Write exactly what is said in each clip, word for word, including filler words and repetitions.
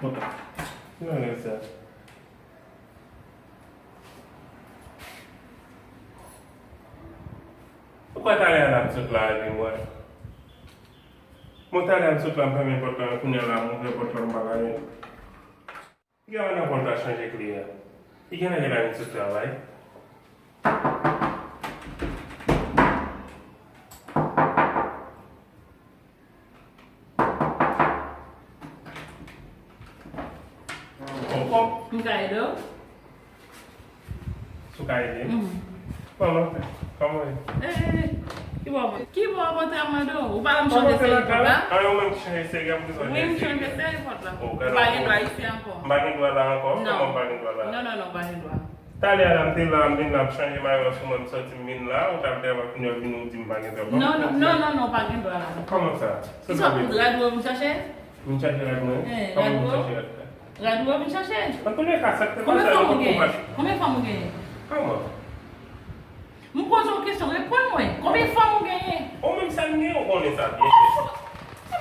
Ki bagay sa? Ou kwè talè a n ap sot la, epi mwen. Bon, talè a m sot la, m fèmen pòt la, kounye a la, m ouvè pòt la, m pa gade. Piga mwen nan pòt la chanje kle a. Piga nèg la vin sou travay. Oh, oh. M ka ede w? Si w ka ede m. Mhm. Kòman, kòman w ye? Eh, ki bò, ki bò pòt la mande w? Ou pa wè m chanje seri pòt la? Ah, ou menm ki chanje seri a pou ki sa w chanje seri? Wi, m chanje seri pòt la. Oh, ou pa gen dwa isi ankò. M pa gen dwa la ankò? Non. Kòman m pa gen dwa la? Non, non, non, ou pa gen dwa. Talè a la, m te la, m vin la, m chanje mayo sou mwen, m sòti, m vin la, ou t ap travay, kounye a w vin, ou di m pa gen dwa. Non, non, non, non, non, ou pa gen dwa la. Kòman sa? Kisa pou rad ou vin chache? Vin chache rad mwen? Eh, kòman ou vin chache rad la? Rad ou vin chache? Antouleka, sa k te pase a, nou poko pase. Konbyen fanm ou genyen? Kòman? M poze w kesyon, reponn mwen. Konbyen fanm ou genyen? Ou menm sa m genyen, ou konnen sa byen.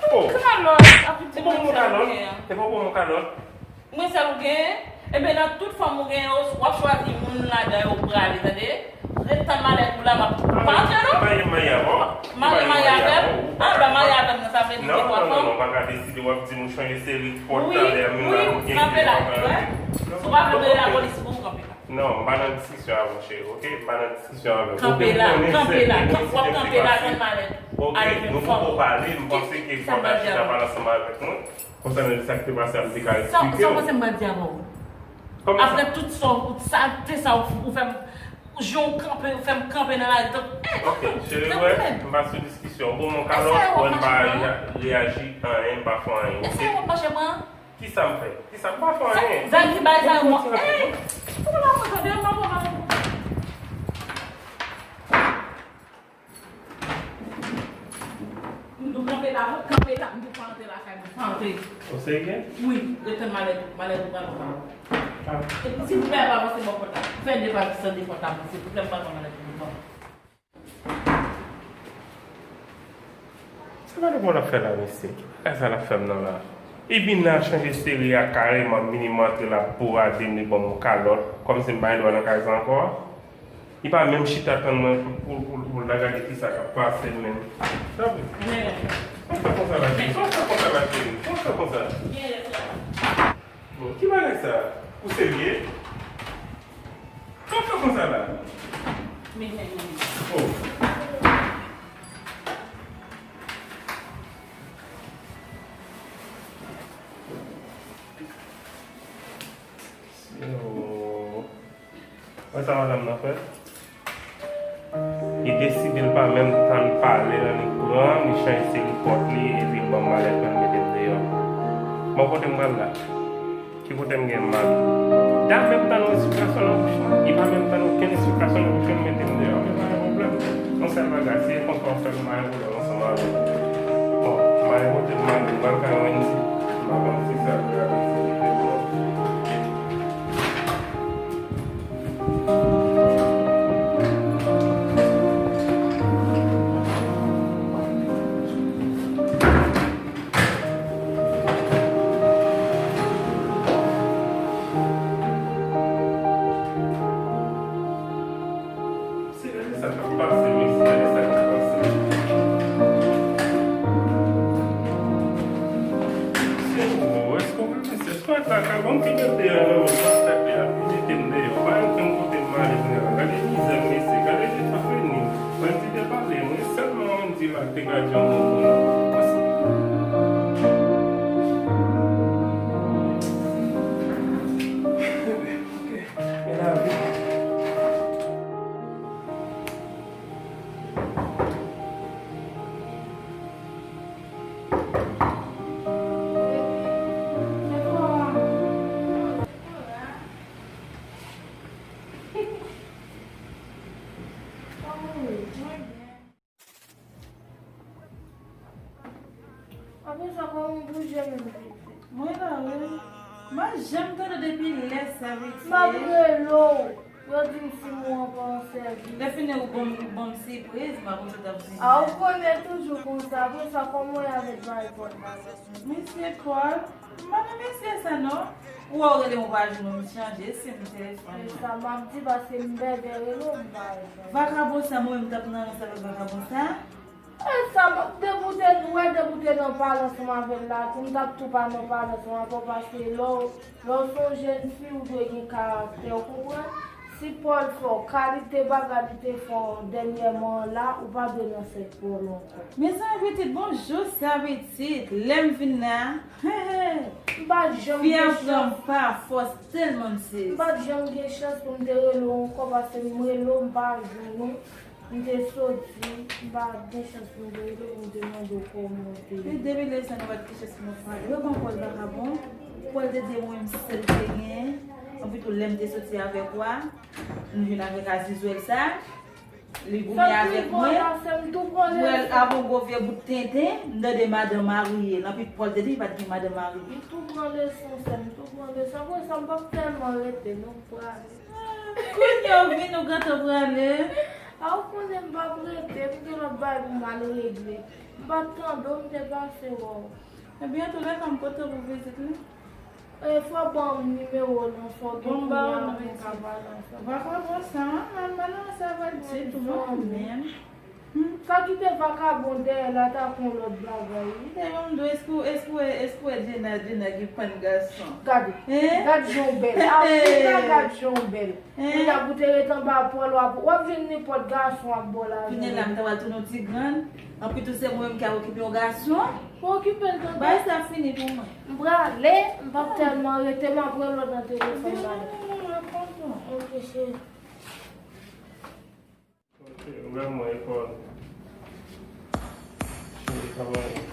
Oh, ou ban m yon kalòt. Ou ban m yon kalòt. Epi ou ban m yon kalòt. Mwen sèl ou genyen? Ebyen, nan tout fanm ou genyen yo, w ap chwazi moun ladan yo prale, tande? Ret tann malèt ou la, m ap pa antre non. Ou pa janm marye avè m? Ou pa janm marye avè m? Ah, ou pa marye avè m nan, sa vle di gen twa fanm? Non, non, non, non, ou pa ka deside w ap di m ou chanje seri pòt talè a, menm la nou gen de fanm. Wi, wi, kanpe la, wi. Si w pa vle m rele lapolis pou ou, kanpe la. Non, m pa nan diskisyon avè w, cheri, oke? M pa nan diskisyon avè w. Kanpe la, kanpe la, w ap kanpe la, tann malèt. Oke, nou poko pale, m panse ke fò w ta chita pale ansanm avèk mwen. Konsènan de sa k te pase a, m te ka eksplike w. Sa w panse m pral di avè w? Kòman sa? Apre tout sa, sa, te sa, ou, ou fè m, jan w kanpe, ou fè m kanpe nan lari, tankou, eh, oke, cheri, wè, m pa sou diskisyon. Bon, mwen kalòt, wè, m pa reya-, reyaji anyen, m pa fè anyen, oke? Eseye w ap mache pran. Kisa m fè? Kisa m pa fè anyen? Zak ki bay sa yo, mwen, eh! Ou la, mwen tande, m pa pran mal. M di w kanpe la, kanpe la, m di w pa antre lakay mwen, pa antre. Ou serye? Wi, ret tann malèt, malèt ou pral pran. Ah. Epi silvouplè pa pase bò pòt la. Fè de pa sante pòt la, silvouplè m pral pran malèt ou pran. Sa pa de bon l ap fè la, mesye? Ki bagay sa l ap fè m nan la? Li vin la chanje seri a kareman, vini m antre l ap bourade m, li ban m yon kalòt, kòmsi m pa gen dwa nan kay sa ankò. Li pa menm chita tann mwen pou, pou, pou, pou l ta gade kisa k ap pase menm. Sa vre? Sa w fè konsa la, cheri? Sa w fè konsa la, cheri? Sa w fè konsa? Bon, ki bagay sa? Ou serye? Sa w fè konsa la? Oh. Yo. Wè sa madanm nan fè? Li deside l pa menm tann pale nan, li pran, li chanje seri pòt li, epi l ban m malèt mwen, l mete m deyò. Bon, kote m pral la? Ki kote m gen mal? Da menm tann yon esplikasyon nan bouch mwen. Li pa menm tann okenn esplikasyon nan bouch mwen, l mete m deyò. Men pa gen pwoblèm. Yon sèl bagay, se konsa w ap fè m mayen pwoblèm ansanm avè w. Bon, mayen kote m ale, m al kay Wendy. M pa konn si sa grave, si li te bon. Mesye, gade sa k ap pase, mesye, gade sa k ap pase. Mesye, o, èske w wè, mesye, èske w wè traka, ban m ti gade deyò nan men w, sa k ap fè a, li mete m deyò, pa gen okenn kote m ale kounye a la, gade mizè, mesye, gade eta fini, Wendy te pale, mwen sèlman Wendy la k te ka di yon mo pou nou. Men lavi. Apre sa, kòman w bouje menm? Mwen la wi. M pa janm tande depi lè sa, Viti. M ap rele w. Yo di m si mwen pa yon sèvis. Lè fini ou ban m, ou ban m sipriz, m pa konn sa t ap vini. A, ou konnen toujou konsa. Apre sa, kòman w ye avèk bagay pòt la? Mesye Paul. M pa nan mesye sa non. Ou wè ou rele m ou pa jwenn mwen, m chanje sim telefòn mwen. Se sa m ap di, paske m bèbè rele w, m pa jwenn. Vakabon sa, mwen menm m t ap nan rans avèk vakabon sa. E sa, depi w te, ou wè, depi w te nan pale ansanm avè l la, tou m t ap tou pa nan pale ansanm avè w, paske lè w, lè w se yon jèn fi, ou dwe gen karaktè, ou konprann? Si Paul fè w, kalite bagay li te fè w dènyèman an la, ou pa dwe nan sèk Paul ankò. Mezanmi pitit, bonjou, sa pitit, lè m vin la, m pa t janm gen chans. Fi a pran m pa fòs, tèlman m sezi. M pa t janm gen chans pou m te rele w ankò, paske m rele w, m pa jwenn ou. M te soti, m pa t gen chans pou m te rele w pou m te mande w kòman w te ye. Depi lè sa nou pa t gen chans pou nou pale. Wè kòman Paul vakabon. Paul te di mwen m sèl te genyen. Anpi tou lè m te soti avèk ou a, m vin avèk Azizwèl sa. Li goumen avèk mwen. M wè l avon gwo vye bout tenten. M tande madanm marye. Anpi Paul te di li pa t gen madanm marye. M tou pran leson, sè m, m tou pran leson. Apre sa, m p ap tèlman rete, non, m prale. Kounye a w vin, ou gentan prale. A, ou konnen m p ap rete, m gen lòt bagay pou m al regle. M pa t tande w, m te pase wè w. Ebyen, antoulèka, m kontan pou vizit la. E, fò w ban m nimewo w non, fò w gen kounye a pou n ka pale ansanm. Vakabon sa, m pa nan sa va ditou, mwen menm. Hmm. Sa ki te vakabon dèyè la ta kon lòt bagay, wi. Te yon do, èske w, èske w, èske w wè Djena, Djena gen pann gason? Gade, gade jan w bèl. A, wi, gade jan w bèl. Kounye a pou te ret anba Paul, w ap, w ap jwenn nenpòt gason ap ba w lajan. Kounye a la, m ta pral tounen yon ti grann. Anpi tou, se mwen menm ki ap okipe yon gason. Ou okipe l, tonton. Bagay sa fini pou mwen. M prale, m p ap tèlman rete, m ap rele w nan telefòn, madanm. Ok, cheri. Ok, ou wè mwen, Paul. Cheri, kòman ye?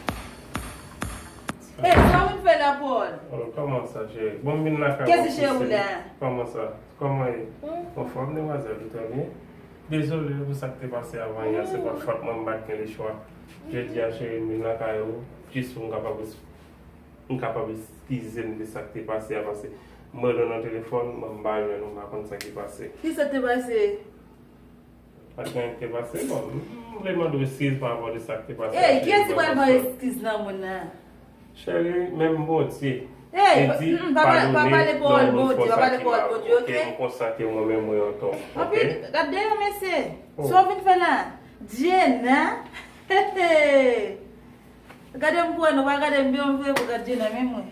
Ey, sa w vin fè la, Paul? Oh, kòman sa, cheri? Bon, m vin lakay ou. Kèsi cheri w la? Kòman sa? Kòman ye? Anfòm, demwazèl, ou trè byen? Dezole pou sa k te pase avan yè, se pa fòt mwen, m pa t gen lechwa. Jodi a, cheri, m vin lakay ou, jis pou m kapab, m kapab eskize m de sa k te pase a, paske m rele w nan telefòn, mwen m pa jwenn ou, m pa konn sa ki pase. Kisa k te pase? Pa t gen anyen k te pase, bon, m, m vle mande w eskiz pa rapò de sa k te pase a, cheri. Ey, kiyès ki pral ban eskiz nan moun nan? Cheri, menm Bondye, li di, padone lè w fè yon sa ki mal, oke? M konstate mwen menm mwen antò, oke? Anpi, gad deyò, mesye. Sa w vin fè la? Djena. Gade m pou wè, nou pa gade m byen, m vle pou gad Djena menm mwen.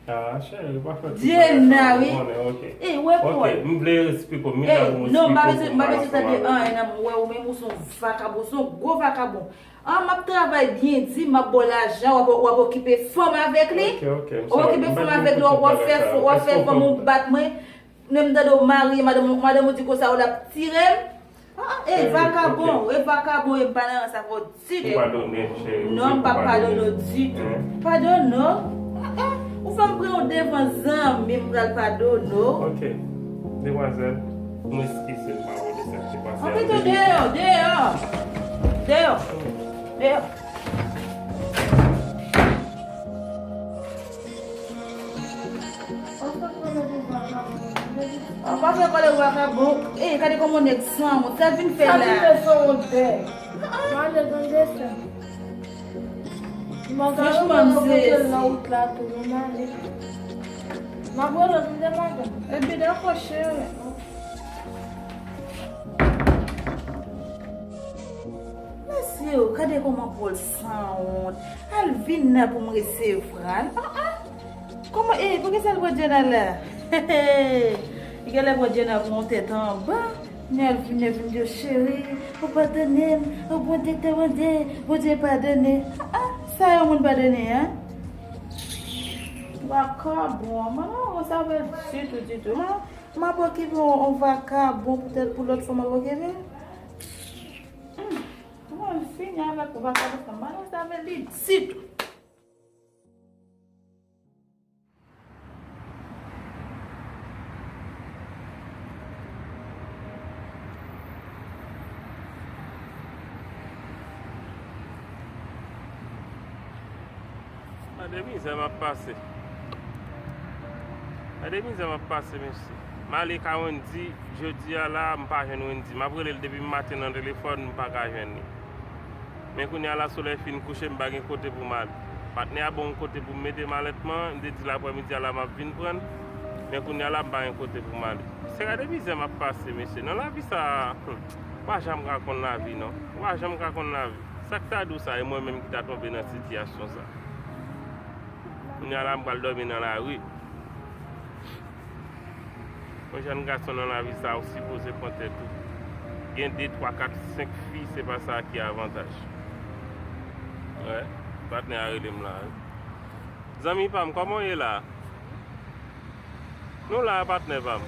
Ah, cheri, pa fè tout bagay sa, ou konnen, oke. Ey, wè Paul. Oke, m vle eksplike w, m vin la pou m eksplike w, m pa bezwen tande anyen nan men w, ou menm ou se yon vakabon, se yon gwo vakabon. An, m ap travay byen di, m ap ba w lajan, w ap, w ap okipe fanm avèk li. Oke, oke, m sòri, m pa t gen pou tout bagay sa yo. W ap fè, w ap fè fanm ou bat mwen. Menm tande w marye, madanm, madanm ou di konsa w l ap tire m. Ah, ah, e vakabon, e vakabon, e m pa nan rans avè w ditou. Ou padone m, cheri, ou di pou padone m. Non, m p ap padone w ditou. Padone w? Ah, ah, ou fè m pran w devan zanmi, m pral padone w. Oke. Demwazèl, m eskize m pa wè de sa k te pase a. Anpi tou, deyò, deyò. Deyò. Deyò. An pa fè kòlè vakabon. Ey, gade kòman nèg sanwont. Sa vin fè la? Sa vin fè sanwont, bèl. Mande tande sa. Franchman, m sezi. Nan wout la tou, nou mande. M ap rele w pou m te mande. Ebyen, dakò, cheri. Mesye, gade kòman Paul sanwont. Al vin nan pou m resevwa l. Ah, ah. Kòman, e, poukisa l pran Djena la? Li genlè pran Djena pou yon tèt anba. Men al vin nan vin di, cheri, ou padone m, ou Bondye te mande, Bondye padone. Ah, ah, sa yon moun padone, en? Vakabon, mwen pa konn sa vle ditou, ditou. M ap okipe yon, yon vakabon pou tèt, pou lòt fanm ap okipe. Hmm. Mwen fini avèk ou, vakabon sa, m pa nan sa avè li ditou. Gade mizè m ap pase. Gade mizè m ap pase, mesye. M ale ka Wendy, jodi a la, m pa jwenn Wendy. M ap rele l depi maten nan telefòn, m pa ka jwenn li. Men kounye a la, solèy fin kouche, m pa gen kote pou m ale. Patnè a ban m kote pou m mete malèt mwen, m te di l aprèmidi a la m ap vin pran l, men kounye a la m pa gen kote pou m ale. Mesye, gade mizè m ap pase, mesye. Nan lavi sa a, hmm, ou pa janm ka konn lavi, non. Ou pa janm ka konn lavi. Sa k ta di w sa, e mwen menm ki ta tonbe nan sitiyasyon sa? Kounye a la, m pral dòmi nan lari. Yon jèn gason nan lavi sa, ou sipoze pran tèt ou. Gen de, twa, kat, senk fi, se pa sa ki avantaj. Wè, patnè a rele m la, wi. Zanmi pa m, kòman w ye la? Nou la, patnè pa m.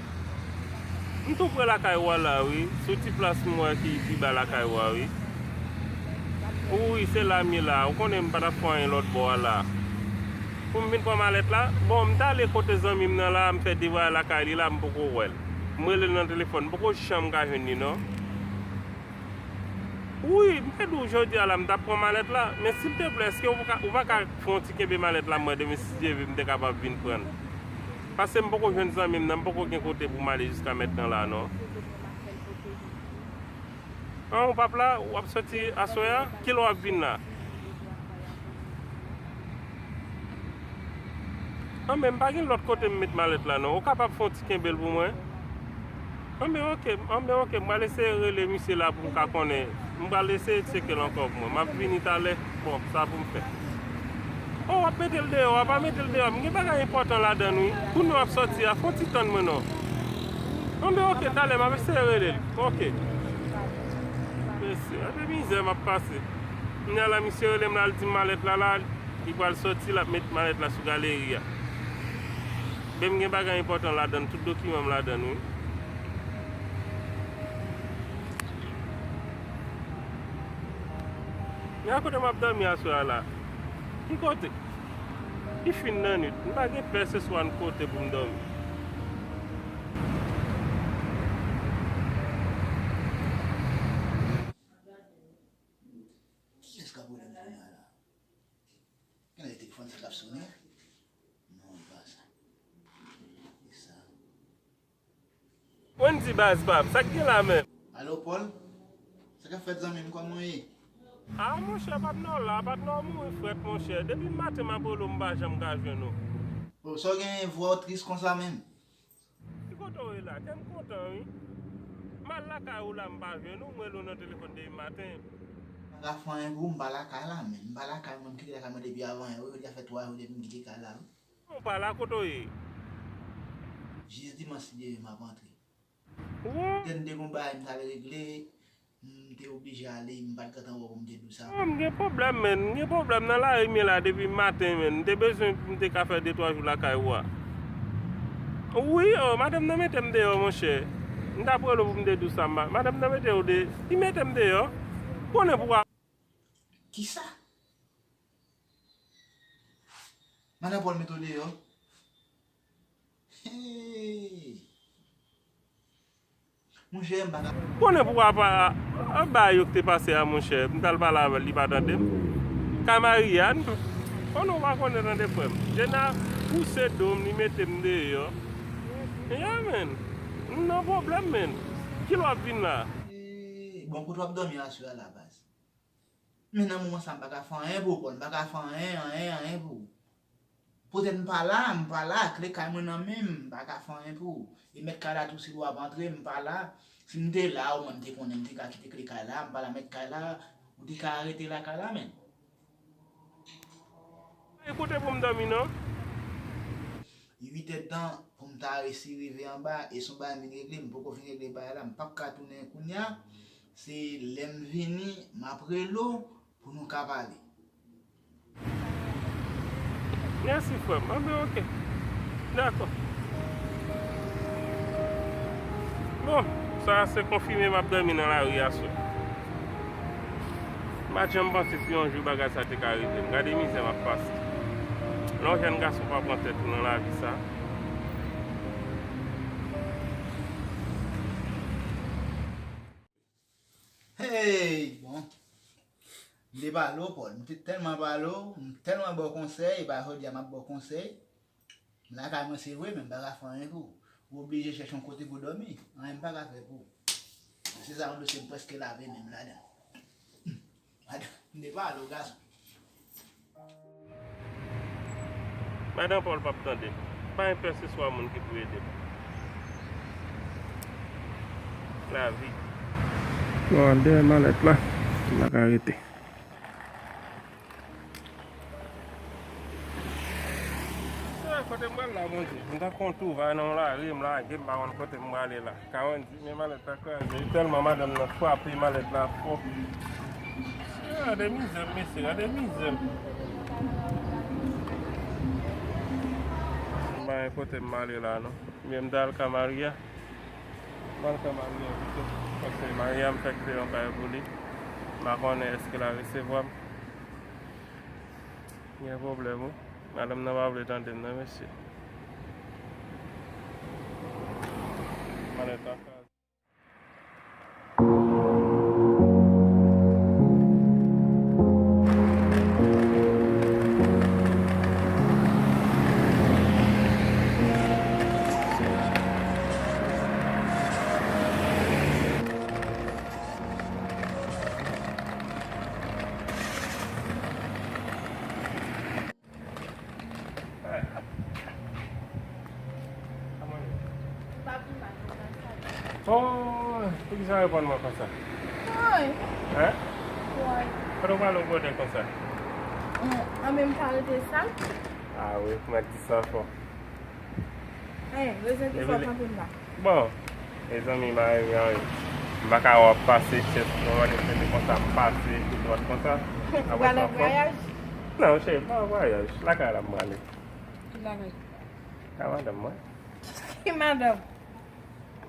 M tou pre lakay ou a la, wi. Sou ti plas m wè ki pi ba lakay ou a, wi. Wi, se la m ye la. Ou konnen m pa t ap fè anyen lòt bò a la. Pou m vin pran malèt la, bon, m t ale kote zanmi m nan la, m fè devwa lakay li la, m poko wè l. M rele l nan telefòn, m poko janm ka jwenn li, non. Wi, m te di w jodi a la, m t ap pran malèt la, men silteplè, èske ou pa ka, ou pa ka fè yon ti kenbe malèt la, m mande, men si Dye vle, m te kapab vin pran l. Paske m poko jwenn zanmi m nan, m poko gen kote pou m ale jiska mentnan la, non. An, ou p ap la, w ap soti aswè a? Kilè w ap vin la? Anben, m pa gen lòt kote m met malèt la, non. Ou kapab fè yon ti kenbe l pou mwen? Anben, oke, anben, oke, m pral eseye rele misye la pou m ka konnen. M pral eseye tcheke l ankò pou mwen. M ap vini talè. Bon, sa pou m fè. O, w ap mete l deyò a, pa mete l deyò a. M gen bagay enpòtan ladan l, wi. Kounye a w ap soti a, fè yon ti tann mwen non. Anben, oke, talè, m ap eseye rele l. Oke. Mesye, gade mizè m ap pase. Kounye a la, misye rele m la, l di m malèt la, la, li pral soti, l ap met malèt la sou galeri a. Men m gen bagay enpòtan ladan l, tout dokiman m ladan l, wi. Men a kote m ap dòmi aswè a la? Ki kote? Li fin nan nwit. M pa gen pèseswa n kote pou m dòmi. Kiyès k ap rele m kounye a la? Gen lè telefòn sa k ap sonnen? Non, e pa sa. E sa. Wendy baz pa m, sa k gen la menm? Alo, Paul? Sa k ap fèt, zanmi m, kòman w ye? A, monchè, patnè w la, patnè w mouri frèt, monchè. Depi maten m ap rele w, m pa janm ka jwenn ou. O, sa w genyen, vwa w tris konsa menm? Ki kote w ye la? Kè m kontan, wi. M al lakay ou la, m pa jwenn ou, m rele w nan telefòn depi maten. M pa ka fè anyen pou ou, m pa lakay la, menm. M pa lakay mwen, m kite lakay mwen depi avanyè, wi, jodi a fè twa jou depi m kite kay la, wi. Ou pa la, kote w ye? Jis dimanch, si Dye vle, m ap antre. Wi. Te, m te gon bagay m t al regle, m te oblije ale, m pa t gentan wè w pou m te di w sa. Wi, m gen pwoblèm, menn. M gen pwoblèm nan lari m ye la depi maten, menn. M te bezwen pou m te ka fè de twa jou lakay ou a. Wi, o, madanm nan mete m deyò, monchè. M t ap rele w pou m te di w sa, ma-, madanm nan mete w de-, li mete m deyò. Konnen pou w a- Kisa? Madan Paul mete w deyò? Hey! Monchè, m pa ka. Konnen pou apa, a, bagay yo ki te pase a, monchè. M t al pale avè l, li pa tande m. Kay Mariane, konnen w pa konnen tande frè m. Jena pouse do m, li mete m deyò. Ya, menn. M nan pwoblèm, menn. Kilè w ap vin la? Hey! Bon, kote w ap dòmi aswè a la, baz? Men nan moman sa, m pa ka fè anyen pou ou, Paul. M pa ka fè anyen, anyen, anyen pou ou. Poutèt m pa la, m pa la, kle kay mwen nan men m, m pa ka fè anyen pou ou. E mèt kay la tou, si w ap antre, m pa la. Si m te la, omwen m te konnen, m te ka kite kle kay la, m pa la, mèt kay la, ou te ka rete lakay la, menn. Gen kote pou m dòmi, non? Uit èdtan pou m ta resi rive anba, e se yon bagay m vin regle, m poko fin regle bagay la, m p ap ka tounen kounye a. Se lè m vini, m ap rele w pou nou ka pale. Mèsi, frè m. Anben, oke. Dakò. Bon, sa se konfime m ap dòmi nan lari aswè. M pa t janm panse si yon jou bagay sa te ka rive m. Gade mizè m ap pase. Lè yon jèn gason pa pran tèt ou nan lavi sa. Hey, bon. M te pale w, Paul. M te tèlman pale w, m tèlman ba w konsèy, e pa jodi a m ap ba w konsèy. M lakay mwen, se vre, men m pa ka fè anyen pou ou. Ou oblije chèche yon kote pou dòmi. Anyen m pa ka fè pou ou. Se sa, yon dosye m prèske lave men m ladan. Madanm, m te pale w, gason. Madan Paul p ap tande m. Pa gen pèseswa moun ki pou ede m. Lavi. Bon, dèyè malèt la, m pa ka rete. Eh, kote m pral la, Bondye? M tankou yon touvay nan yon lari, m lage, m pa konn kote m prale la. Karann Men malèt la kraze. Tèlman madanm nan frape malèt la fò. Gade mizè m, mesye, gade mizè m. M pa gen kote m ale la, non. Men m ta al ka Maria. M al ka Maria pito. Paske Maria m fèk fè yon kay pou li. M pa konnen èske l a resevwa m. Gen pwoblèm, wi. Madanm nan pa vle tande m, non, mesye. Malèt la kraze. Oh, poukisa w reponn mwen konsa? Woy. Hein? Woy. Kote w pral yon kote konsa? An menm ka rete sal? Ah wi, mwen di sa fò. Hein, rezon ki fò kanpe m la. Bon, mezanmi, Marie, m pa ka wè w ap pase chèf, yon mannife konsa, m pase tou dwat konsa. Ou pral an vwayaj? Non, cheri, pa an vwayaj. Lakay la m prale. Ki lakay? Ka madanm mwen. Ki madanm?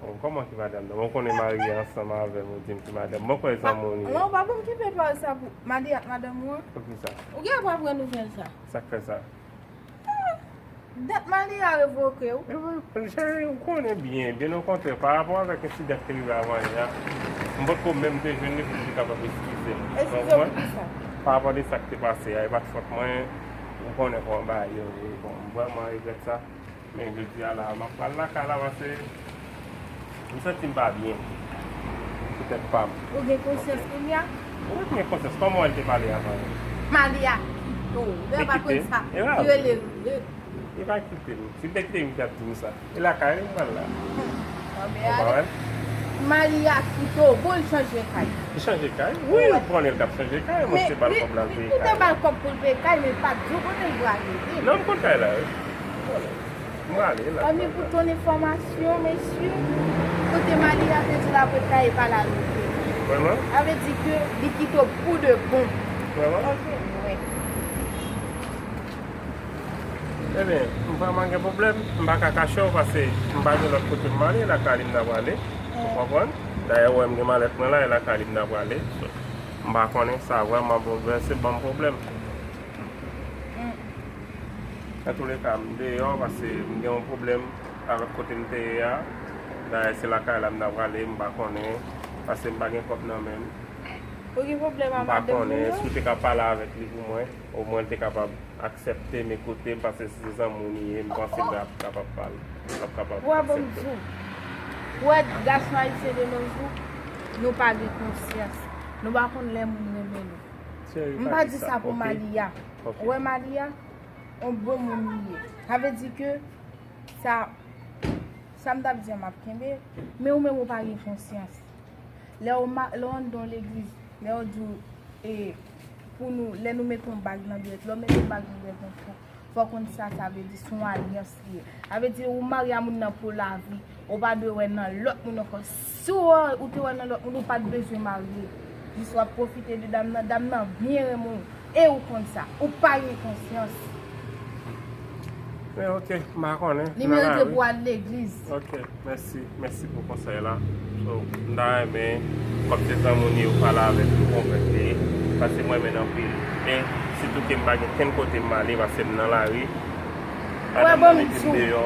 Oh, kòman ki madanm nan? Mwen konnen Marie ansanm avè m, ou di m ki madanm. Mwen kwè zanmi w li ye. Non, ou pa pou m kenbe pawòl sa pou Marie ak madanm ou an. Poukisa? Ou gen pou aprann nouvèl sa. Sa k fè sa? Dat Malia revoke w. Cheri, ou konnen byen, byen okontrè, pa rapò avèk ensidan ki te rive avanyè a, m potko menm te jwenn li pou li te kapab eskize m. Eskize w pou kisa? Pa rapò de sa k te pase a, e pa t fòt mwen, ou konnen kòman bagay yo ye. Bon, m vrèman regrèt sa, men jodi a la, m ap pral lakay la, paske M santi m pa byen sou tèt pa m. Ou gen konsyans kounye a? Wi, m gen konsyans. Kòman w te pale avan? Malia kite w. Ou pa konn sa ki rele rele. Li pa kite m. Si l te kite m, li t ap di m sa. E lakay li m pral la. Ou pa wè? Malia kite w. Bon, l chanje kay. Li chanje kay? Wi, ou konnen l t ap chanje kay. Mwen se ba l kòb l al peye kay. Li te ba l kòb pou l peye kay, men pa di w kote l prale. Non, m konn kay la, wi. M prale la. Anben, pou ton enfòmasyon, mesye, kote Malia te di l ap ret la, e pa la l rete. Vrèman? Sa vle di ke li kite w pou de bon. Vrèman? Ok, wi. Ebyen, m vrèman gen pwoblèm. M pa ka kache w, paske m pa gen lòt kote m ale, lakay li m ta prale. Ou konprann? Dayè, ou wè m gen malèt mwen la, e lakay li m ta prale. M pa konnen, sa vrèman boulvèse, ban m pwoblèm. Antouleka, m deyò paske m gen yon pwoblèm avèk kote m te ye a. Dayè, se lakay la m ta prale, m pa konnen, paske m pa gen kòb nan men m. Ou gen pwoblèm a madanm ou? M pa konnen, si w te ka pale avèk li pou mwen, omwen l te kapab aksepte m e koute m, paske si se zanmi w li ye, m panse l ap kapab pale, l ap kapab aksepte. Ou wè, ban m di w, ou wè, gason ayisyen de nos jours, nou pa gen konsyans. Nou pa konn lè moun renmen nou. M pa di sa pou Malia. Ou wè Malia, yon bon moun li ye. Sa vle di ke sa, sa m t ap di a m ap kenbe, men ou menm ou pa gen konsyans. Lè w ma-, lè w anndan yon legliz, lè yo di w, e, pou nou, lè nou mete yon bag nan dwèt, lè w mete yon bag nan dwèt yon fanm, fò w konn sa sa vle di, se yon alyans li ye. Sa vle di ou marye a moun nan pou lavi. Ou pa dwe wè nan lòt moun ankò. Si w, ou te wè nan lòt moun, ou pa t bezwen marye. Jis w ap pwofite de dam nan, dam nan byen renmen w. E ou konn sa. Ou pa gen konsyans. Men ok, m pa konnen. Li merite pou al legliz. Ok, mèsi. Mèsi pou konsèy la. So, m ta renmen, kòm se zanmi w li ye, ou pale avèk li, konvèk li, paske m renmen l anpil. Men, sitou ke m pa gen kenn kote m ale, paske m nan lari. Madanm nan mete m deyò.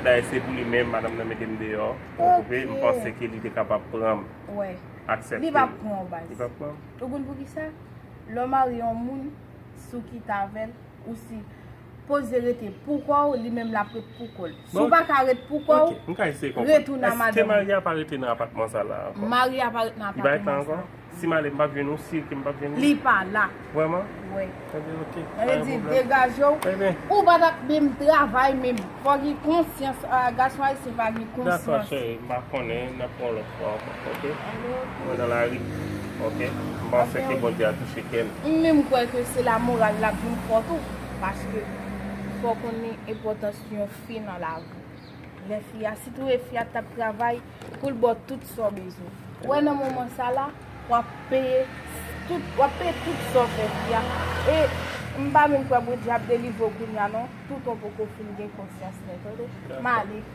Dayè, se pou li menm, madanm nan mete m deyò. Ou konprann? M panse ke li te kapab pran m. Wè. Aksepte. Li p ap pran w, baz. Li p ap pran m. Ou konn poukisa? Lè w marye yon moun, si w kite avè l, ou si, Poze rete pou kò w, li menm l ap ret pou kò l. Si w pa ka ret pou kò w, retounen a madanm ou. Maria pa rete nan apatman sa la ankò. Maria pa ret nan apatman sa. Si m ale, m p ap jwenn ou, si ke m p ap jwenn ou. Li pa la. Vrèman? Wi. Ebyen, ok. Sa vle di, degaje w. Ou pa t ap menm travay menm. Fò gen konsyans. Ah, gason ayisyen pa gen konsyans. Dakò, cheri, m pa konnen, n ap wè yon lòt fwa ankò, ok? Mwen nan lari, ok? M panse ke Bondye a touche kè m. M menm kwè ke se la moral la vin fò tou, paske fò w konnen enpòtans yon fi nan lavi. Lè fi a, sitou e fi a t ap travay pou l ba w tout sa w bezwen. Ou wè nan moman sa la, w ap peye tout, w ap peye tout sa w fè fi a. E m pa menm kwè Bondye ap delivre w kounye a non, toutan w poko fin gen konsyans nèt, tande. M ale.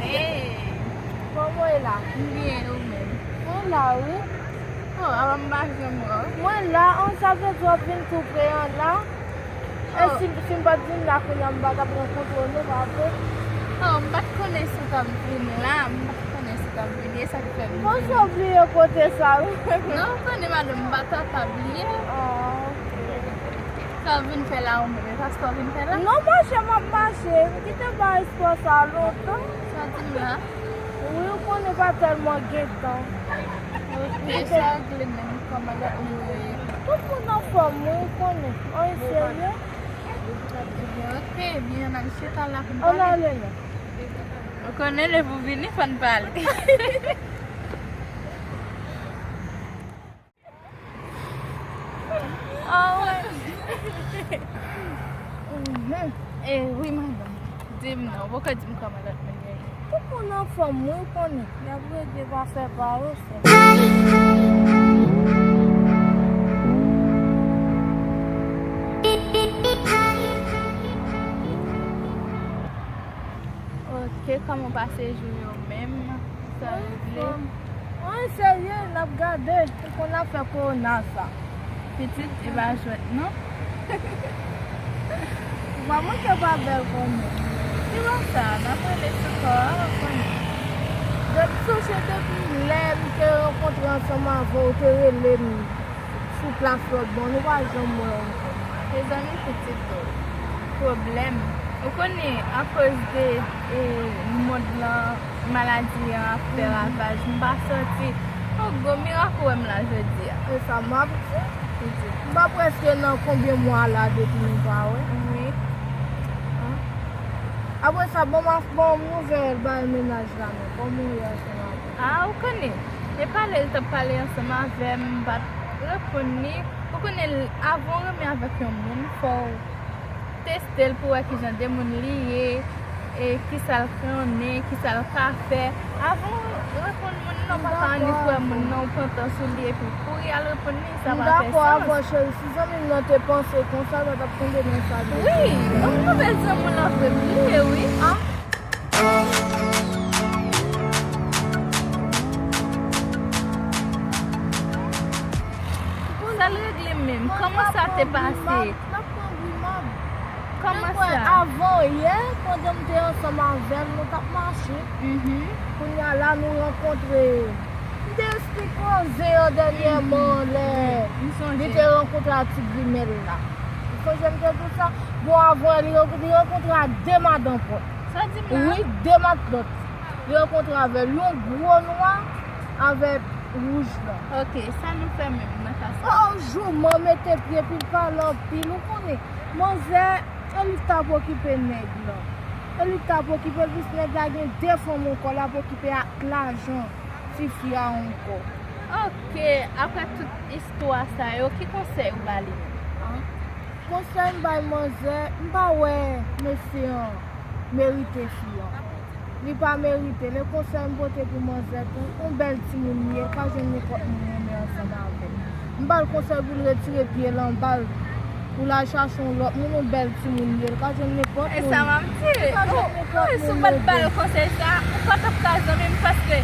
Hey! Kòman w ye la? M byen, ou menm? Mwen la, wi. Oh, apa m pa janm wè w? Mwen la, an, sa vle di w ap vin tou pre an la? E si, si m pa t vin la kounye a, m pa t ap rankontre w non, pa vre? Oh, m pa t konnen si w t ap vin la, m pa t konnen si w t ap vin, e sa k fè m vin. Bon, sa w bliye kote sa, wi. Non, ou konnen madanm, m pa ta ka bliye. Ah, ok. Sa w vin fè la ou menm, e pa sa w vin fè la? Non, mache, m ap mache. M kite ba espò sa lontan. Sa w di m la? Wi, ou konnen pa tèlman gen tan. Ok, sa regle menm, kòman lòt moun yo ye? Tout moun anfòm, wi, ou konnen. Anyen serye? Ebyen, ok, ebyen, n al chita la pou n pale. Ann ale non. Ou konnen lè pou vini, fò n pale. Ah, wè. Mhm. Eh, wi, madanm. Di m non, ou poko di m kòman lòt moun yo ye. Tout moun anfòm, wi, ou konnen. Y ap regle pa fè pa yo, sè. Ok, kòman w pase jou yo menm? Sa regle? Anyen serye, n ap gade. Ou konn afè kowona sa. Pitit, e pa jwèt non. Ou pa manke pa bèl kòmè. Ki lè sa? N ap rele sou kò a, ou konnen. Depi sonje depi lè m te rankontre ansanm avè w, ou te rele m sou plas lòt bò, nou pa janm wè ankò. Mezanmi pitit o, pwoblèm. Ou konnen, akoz de, e, mond lan, maladi an ap fè ravaj, m pa sòti. Yon gwo mirak ou wè m la jodi a. E sa m ap di. Pitit. M pa prèske nan konbyen mwa la depi nou pa wè? Wi. An? Apre sa, ban m, ban m nouvèl bay mennaj la non. Kòman w ye ansanm avè l? A, ou konnen. E pale l t ap pale ansanm avè m, m pa t reponn li. Ou konnen, avan w renmen avèk yon moun, fò w teste l pou w wè kijan de moun li ye, e kisa l konnen, kisa l ka fè. Avan w reponn moun nan, ou pa ka annik wè moun nan, ou pran tan sou li epi w kouri al reponn li, sa pa fè sans. M dakò avè w, cheri. Si zanmi m nan te panse konsa, l pa t ap tonbe nan sa l te tonbe. Wi, yon nouvèl zanmi w la vre m ye, wi. An? Sa l regle menm? Kòman sa te pase? N ap pran grimad. Kòman sa? Avan yè, pandan m te ansanm avè l, nou t ap mache. Mhm. Kounye a la, nou rankontre. M te esplike koze an dènyèman lè li te rankontre ak ti grimèl la. Ou sonje m te di w sa? Bon, avan yè, li rank-, li rankontre ak de madanpòt. Sa di m la? Wi, de madanpòt. Li rankontre avè l, yon gwo nwa avèk wouj lan. Ok, sa nou fè menm nan ka sa? Oh, jouman mete pye, epi l pale anpil, ou konnen. Manzè, e li k ta pou okipe nèg lan. E li k ta pou okipe l, plis nèg la gen de fanm ankò, l ap okipe ak lajan tifi a ankò. Ok, apre tout istwa sa yo, ki konsèy ou ba li menm? Konsèy m bay manzè, m pa wè mesye an merite fi an. Li pa merite. Le konsèy m pote pou manzè tou, yon bèl timoun li ye, li ka jwenn nenpòt moun renmen ansanm avè l. M ba l konsèy pou l retire pye l anba l, pou l al chache yon lòt moun, yon bèl timoun li ye, li ka jwenn nenpòt moun. E sa m ap di. Li ka jwenn nenpòt moun. Si w pa t ba l konsèy sa, ou pa t ap ka zanmi m, paske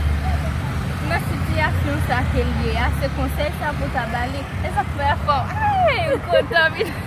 nan sitiyasyon sa ke l ye a, se konsèy sa pou w ta ba li. E sa k fè fò. Ay, m kontan vin.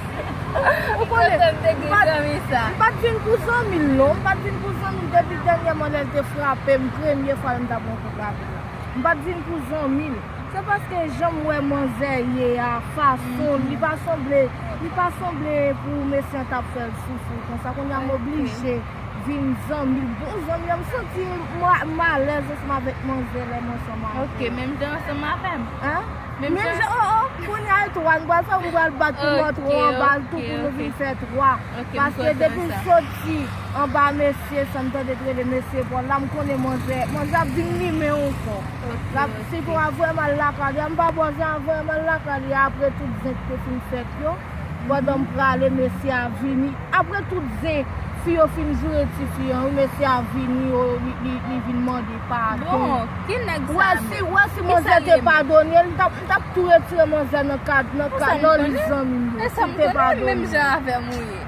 Ou konnen, m kontan m te gen zanmi sa. M pa t vin pou zanmi l non, m pa t vin pou zanmi l depi dènyèman lè l te frape m, premye fwa lè m t ap rankontre avè l la. M pa t vin pou zanmi l. Se paske jan m wè manzè ye a, fason l, li pa sanble, li pa sanble pou mesye an t ap fè l soufri konsa. Kounye a m oblije vin zanmi l, bon zanmi an, m santi m a-, m alèz ansanm avèk manzè lè m ansanm avè l. Ok, menm jan ansanm avè m. Hein? Menm jan, oh, oh, kounye a e twa, m pral fè, m pral bat pou m antre anba l tou pou nou vin fè twa. Paske depi m soti anba mesye sa, m tande t rele mesye Pòl la, m konnen manzè, manzè ap vin limen ankò. L ap, si pou a voye m al lakay li a, m pa bò, se a voye m al lakay li a, apre tout zen ki te fin fèt yo, pandan m prale, mesye a vini. Apre tout zen, fi yo fin joure tifi an, wi, mesye a vini, yo, li, li, li vin mande padon. Bon, ki nèg sa menm? Wè si, wè si manzè te padone l, m t ap, m t ap tou retire manzè nan kad, nan kad, nan lis zanmi m yo, si l te padone l. Menm jan avè m ou ye.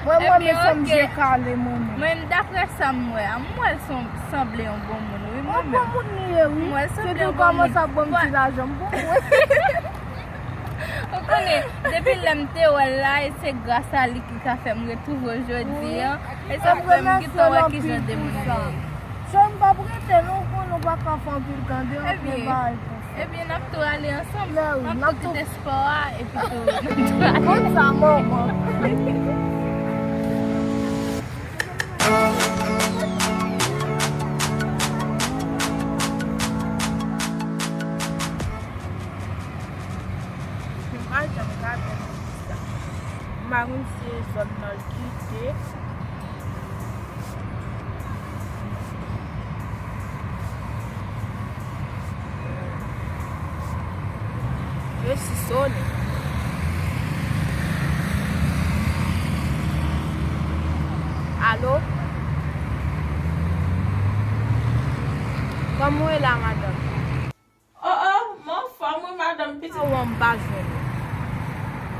Mwen, mwen, mesye m je kale, mwen menm. Mwen, daprè sa m wè a, m wè l sanble yon bon moun, wi, mwen menm. Yon bon moun li ye, wi. M wè l sanble yon bon moun. Se tou kòmanse ap ban m ti lajan, m bon, wi. Ou konnen, depi lè m te wè l la, e se gras a li ki ka fè m retwouve w jodi a. E sa fè m gentan wè ki jan de moun li ye. Sè m p ap rete non, ou konnen ou pa ka fè anpil tande, anpil bagay konsa. Ebyen, n ap tou ale ansanm. Mè wi, n ap tou kite espò a, epi tou, n ap tou ale. Konsa, manman. M pa janm ka tann sa. M pa konn si se zòn nan l kite. Resi sonnen. Alo? Kòman w ye la, madanm? Oh, oh, m anfòm wi, madanm, pitit. Ou an m pa jwenn ou.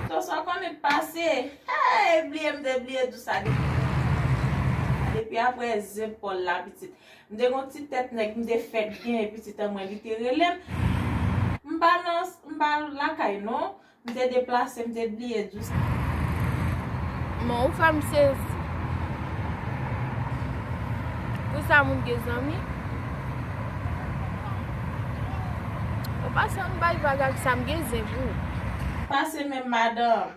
Pitit, sa w konnen k pase. Hey, bliye m te bliye di w sa depi. Depi apre zepòl la, pitit. M te gon ti tèt nèg, m te fèk genyen, pitit an mwen, li te rele m. M pa nan, m pa lakay non. M te deplase, m te bliye di w sa. Bon, ou fè m sezi. Pou sa moun gen zanmi? Ou pa sanm bay vag ak sa m gen zen pou ou. Pase menm madanm.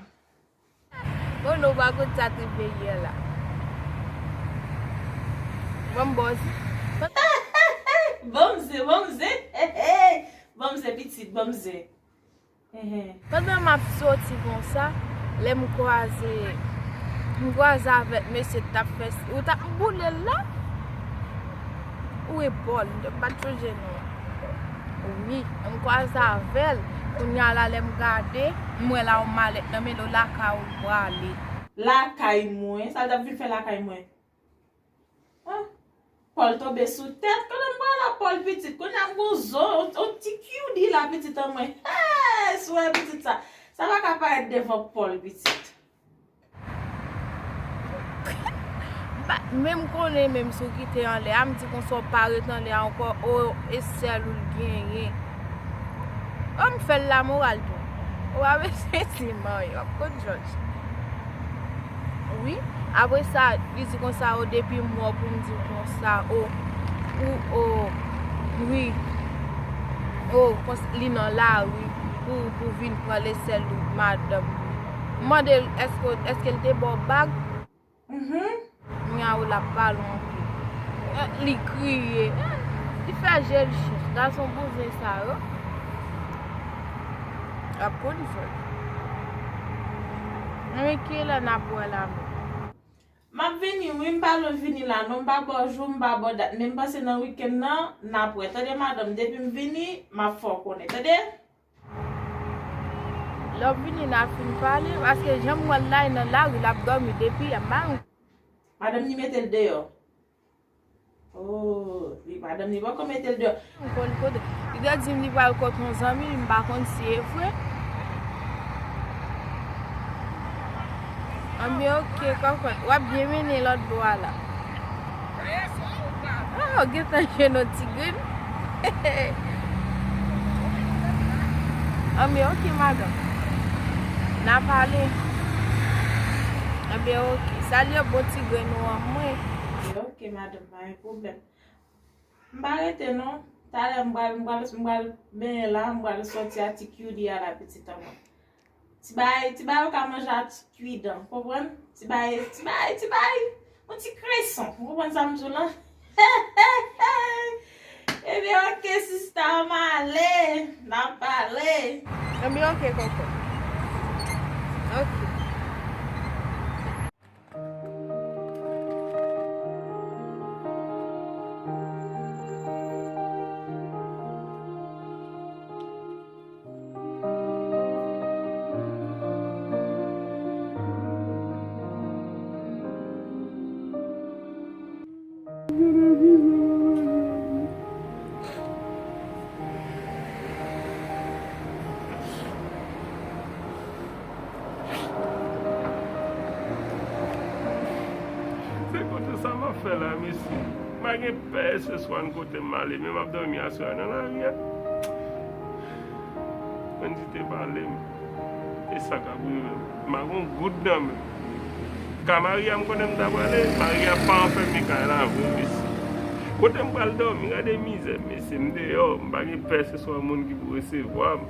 Bon, nou pa konn sa te peye la. Bon, bòz. Bon mze, bon mze. Bon mze, pitit, bon mze. Pandan m ap soti konsa, lè m kwaze, m kwaze avèk mesye k t ap fè, ou t ap boule l la? Ou e Pòl, m pa t sonje non. Wi, m kwaze avè l. Kounye a la, lè m gade, m wè l a yon malèt nan men l, lakay ou l prale. Lakay mwen? Sa l t ap vin fè lakay mwen? Pòl tonbe sou tèt. Kote m pral la, Pòl pitit? Kounye a m gon zo, on, on ti kyou di la pitit an mwen. Hey, swè pitit sa. Sa pa ka parèt devan Pòl pitit. Ba, menm konnen menm si w kite anlè a, m di konsa w pa ret anlè a ankò, o, e sèl ou l genyen. O, m fè l lamoral tou. Ou pa bezwen di m anyen, w ap konn jòj. Wi. Apre sa, li di konsa, o, depi m wè w pou m di w konsa, o, ou, o, wi, o, konsa, li nan lari pou, pou vin pran lesèl ou, madanm. M mande l, èske, èske l te ba w bag? Mhm. Kounye a, o, l ap pale anpil. Eh, li kriye. Eh, li fè je l chèch. Gason bouzen sa yo. L ap konn fè. Men kilè n ap wè la menm? M ap vini, wi, m pa lwen vini la, non, m pa ba w jou, m pa ba w dat, men m panse nan wikenn nan, n ap wè. Tande, madanm, depi m vini, m ap fè w konnen, tande? Lè w vini n a fin pale, paske jan m wè l la, e nan lari l ap dòmi depi yè, m pa. Madanm ni mete l deyò. Oh, li, madanm ni poko mete l deyò. Ou konn kote. Li te di m li pral kot yon zanmi, m pa konn si e vre. Anben, oke, kòkòt. W ap byen mennen lòt bò a la. Oh, gentan jwenn yon ti grenn. Anben, oke, madanm. N a pale. Anben, oke. Salye bon ti grenn ou an mwen. Anben, oke, madanm, pa gen pwoblèm. M pa rete non. Talè m pral, m pral, m pral benyen la, m pral sòti a ti cutie a la pitit an mwen. Ti bagay, ti bagay ou ka manje a ti cuit dan, konprann? Ti bagay, ti bagay, ti bagay, yon ti kreson, ou konprann sa m di w lan? Ebyen, oke, sista, m ale, n a pale. Ebyen, oke, kòkòt. Oke. Se kote sa m ap fè la, mesye? M pa gen pèseswa n kote m ale, men m ap dòmi aswè a nan lari a. Andy te pale m. E sa k ap rive m. M pa gon goud nan men m. Ka Maria m konnen m ta prale, Maria pa anfèmen kay la vre, mesye. Kote m pral dòmi, gade mizè, mesye, m deyò, m pa gen pèseswa moun ki pou resevwa m.